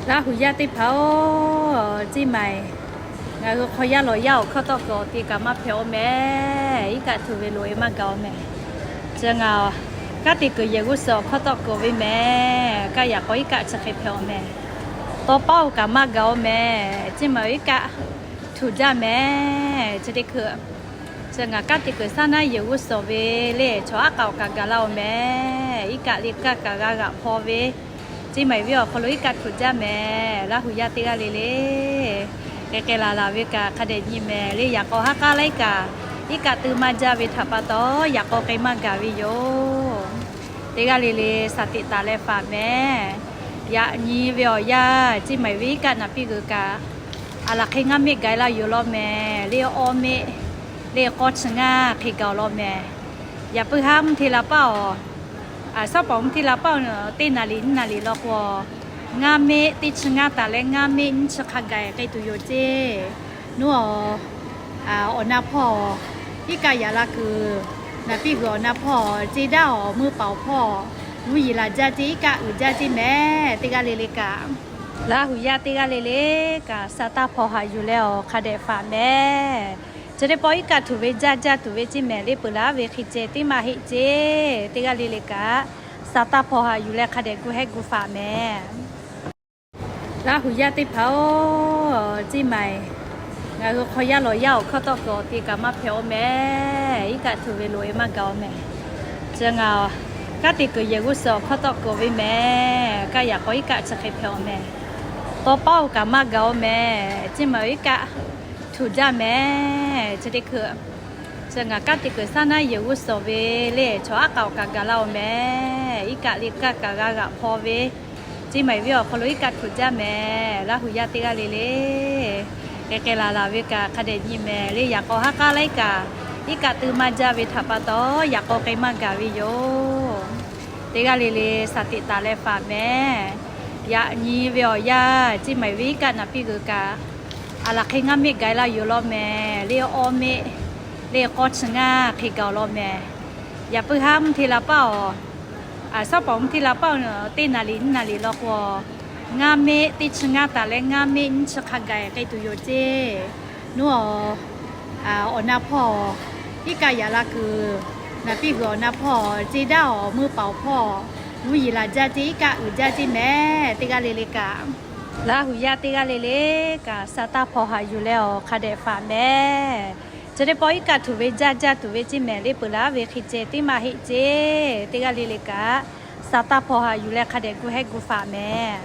Laˇ huˍ yaˇ teˇ hpaˍ-oˬ, ceˇ maˬ-eˬ, ngaˬ hui hk'aw yaˇ lawˬ yaˇ awˬ hkawˇ tawˆ kuiˬ awˬ te kaꞈ maˇ hpehꞈ-oˬ mehˍ. Iˉ kaˆ htuꞈ ve loꞈ-e maˇ gaˬ-oˬ mehˍ. Chi ngaˬ kanˉ te kuiˬ yehˬ g'uˇ suhˍ awˬ hkawˇ tawˆ kuiˬ ve mehˍ. Kaˇ yaꞈ k'aw iˉ kaˆ chi hk'e hpehꞈ-oˬ mehˍ. Tawˇ paˉ-oˬ kaꞈ maˇ gaˬ-oˬ mehˍ. Ceˇ maˬ-eˬ, iˉ kaˆ htuꞈ jaˇ mehˍ. Chi teˇ hkui, chi ngaˬ kanˉ te kuiˬ saˉ naˉ yehˬ g'uˇ suhˍ ve le, chaw aˉ k'aoˍ kaꞈ gaˬ laˇ-oˬ mehˍ. Iˉ kaˆ le kaˇ kaꞈ g'a g'aꞈ hpaw ve, ceˇ maˬ-eˬ ve awˬ hk'aw lo iˉ kaˆ htuꞈ jaˇ mehˍ. Laˇ huˍ yaˇ teˇ g'aˇ le le, k'ai k'ai laˬ laˬ ve kaꞈ hk'a dehꞈ nyi mehˍ. Le yaꞈ k'aw haˉ k'aˉ laiˉ kaꞈ iˉ kaˆ teu maˇ jaˇ ve htaꞈ pa taw, yaꞈ k'aw k'ai maˇ gaˬ ve yoˬ. Teˇ g'aˇ le le shaˍ tiꞈ taˍ leh faˍ mehˍ. Yaꞈ nyi ve awˬ yanˇ, ceˇ maˬ-eˬ ve iˉ kaˆ naˍ piˇ g'uiˬ kaꞈ, aˬ laˬ hk'e ngaˇ miˆ gaˬ-e laˇ yoˬ law mehˍ. Le awˇ miˆ, le k'awˇ chi ngaˇ hk'e gaˬ-oˬ law mehˍ. Yaꞈ puiˉ haˉ mvuhˇ hteˇ la paˉ-oˬ, shaˉ paoˍ mvuhˇ hteˇ la paˉ-oˬ, teˇ naˍ riˍ nyiˇ naˍ riˍ law k'o, ngaˇ miˆ teˇ chi ngaˇ taˍ leh ngaˇ miˆ nyiˇ chi hk'a gaˬ k'ai tuˬ yoˬ ceˇ. Nuˇ-oˬ, awˬ na hpawˇ, iˉ kaˆ yaꞈ la kuiˬ, naˍ piˇ g'uiˬ awˬ na hpawˇ, ceˇ daˇ awˬ meuˇ paoˍ hpawˇ, mvuhˇ yeˬ laˬ jaˇ ceˇ, iˉ kaˆ uiˍ jaˇ ceˇ mehˍ. Teˇ g'aˇ le le kaꞈ, Laˇ huˍ yaˇ teˇ g'aˇ le le kaꞈ, sa taˇ hpaw haꞈ yuˬ leh awˬ hk'a dehꞈ faˍ mehˍ. Chi teˇ pawˆ iˉ kaˆ htuꞈ ve jaˇ jaˇ tuˬ ve ceˇ mehˍ. Le peuˬ laˇ ve hk'e ceh teˇ maˇ heˆ ceˇ. Teˇ g'aˇ le le kaꞈ, sa taˇ hpaw haꞈ yuˬ leh hk'a dehꞈ gu hehˉ gu faˍ mehˍ. Laˇ huˍ yaˇ teˇ hpaˍ-oˬ, ceˇ maˬ-eˬ, ngaˬ hui hk'aw yaˇ lawˬ yaˇ awˬ hkawˇ tawˆ kuiˬ awˬ te kaꞈ maˇ hpehꞈ-oˬ mehˍ. Iˉ kaˆ htuꞈ ve loꞈ-e maˇ gaˬ-oˬ mehˍ. Chi ngaˬ kanˉ te kuiˬ yehˬ g'uˇ suhˍ awˬ hkawˇ tawˆ kuiˬ ve mehˍ. Kaˇ yaꞈ k'aw iˉ kaˆ chi hk'e hpehꞈ-oˬ mehˍ. Tawˇ paˉ-oˬ kaꞈ maˇ gaˬ-oˬ mehˍ. Ceˇ maˬ-eˬ, iˉ kaˆ htuꞈ jaˇ mehˍ. Chi teˇ hkui, chi ngaˬ kanˉ te kuiˬ saˉ naˉ yehˬ g'uˇ suhˍ ve le, chaw aˉ k'aoˍ kaꞈ gaˬ laˇ-oˬ mehˍ. Iˉ kaˆ le kaˇ kaꞈ g'a g'aꞈ hpaw ve, ceˇ maˬ-eˬ ve awˬ hk'aw lo iˉ kaˆ htuꞈ jaˇ mehˍ. Laˇ huˍ yaˇ teˇ g'aˇ le le, k'ai k'ai laˬ laˬ ve kaꞈ hk'a dehꞈ nyi mehˍ. Le yaꞈ k'aw haˉ k'aˉ laiˉ kaꞈ iˉ kaˆ teu maˇ jaˇ ve htaꞈ pa taw, yaꞈ k'aw k'ai maˇ gaˬ ve yoˬ. Teˇ g'aˇ le le shaˍ tiꞈ taˍ leh faˍ mehˍ. Yaꞈ nyi ve awˬ yanˇ, ceˇ maˬ-eˬ ve iˉ kaˆ naˍ piˇ g'uiˬ kaꞈ, aˬ laˬ hk'e ngaˇ miˆ gaˬ-e laˇ yoˬ law mehˍ. Le awˇ miˆ, le k'awˇ chi ngaˇ hk'e gaˬ-oˬ law mehˍ. Yaꞈ puiˉ haˉ mvuhˇ hteˇ la paˉ-oˬ, shaˉ paoˍ mvuhˇ hteˇ la paˉ-oˬ, teˇ naˍ riˍ nyiˇ naˍ riˍ law k'o, ngaˇ miˆ teˇ chi ngaˇ taˍ leh ngaˇ miˆ nyiˇ chi hk'a gaˬ k'ai tuˬ yoˬ ceˇ. Nuˇ-oˬ, awˬ na hpawˇ, iˉ kaˆ yaꞈ la kuiˬ, naˍ piˇ g'uiˬ awˬ na hpawˇ, ceˇ daˇ awˬ meuˇ paoˍ hpawˇ, mvuhˇ yeˬ laˬ jaˇ ceˇ, iˉ kaˆ uiˍ jaˇ ceˇ mehˍ. Teˇ g'aˇ le le kaꞈ, Laˇ huˍ yaˇ teˇ g'aˇ le le kaꞈ, sa taˇ hpaw haꞈ yuˬ leh awˬ hk'a dehꞈ faˍ mehˍ. Chi teˇ pawˆ iˉ kaˆ htuꞈ ve jaˇ jaˇ tuˬ ve ceˇ mehˍ. Le peuˬ laˇ ve hk'e ceh teˇ maˇ heˆ ceˇ. Teˇ g'aˇ le le kaꞈ, sa taˇ hpaw haꞈ yuˬ leh hk'a dehꞈ gu hehˉ gu faˍ mehˍ.